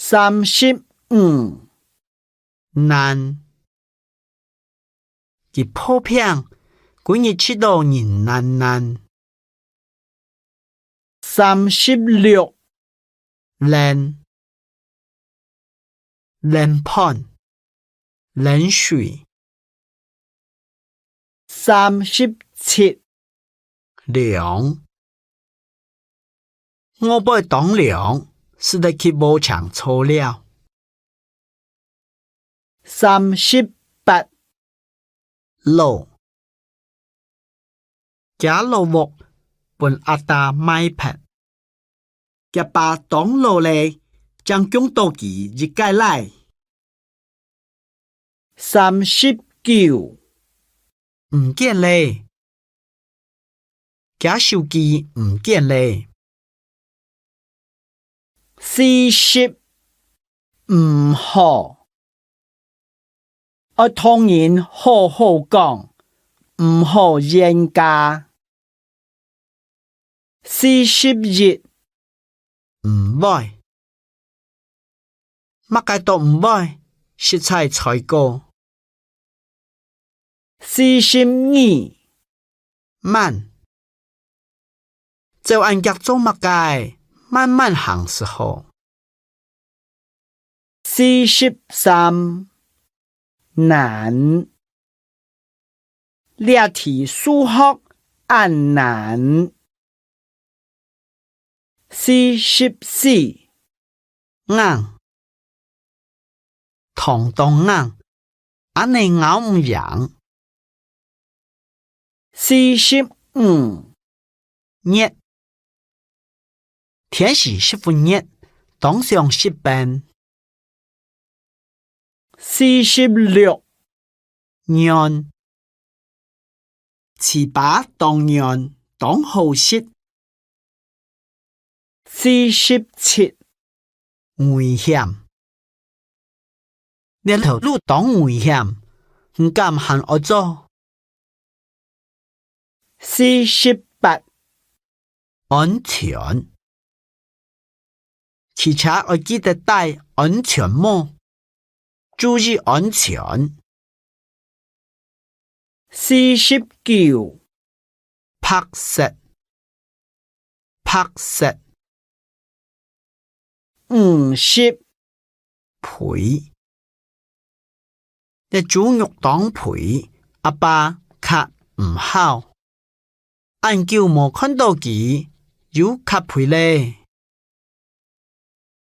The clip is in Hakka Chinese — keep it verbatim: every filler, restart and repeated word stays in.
三十五，難。佢破病，歸日食到人懶懶。三十六，冷。冷飯，冷水。三十七， 涼。外背當涼，使得佢無淨坐了。三十八，老。厥老屋分阿爹賣忒。厥爸當老咧，正降到佢一個倈。三十九， 毋見咧。厥手機毋見咧。四十，毋好。愛同人好好講，毋好冤家。 四十一，毋會。麼个都毋會，實在衰過。四十二，慢。走恁遽做麼个？慢慢行斯好。 四十三，難。這題數學恁難。四十四，硬。糖當硬，恁呢拗毋贏。 四十五，熱。天時十分熱，當想食冰。四十六，軟。粢粑當軟，當好食。 四十七，危險。這頭路當危險，毋敢還愛做。四十八，安全。騎車愛記得戴安全帽，注意安全。 四十九，白色。白色。五十，肥。這豬肉當肥，阿爸較毋孝。 恁久無看到佢，又較肥咧。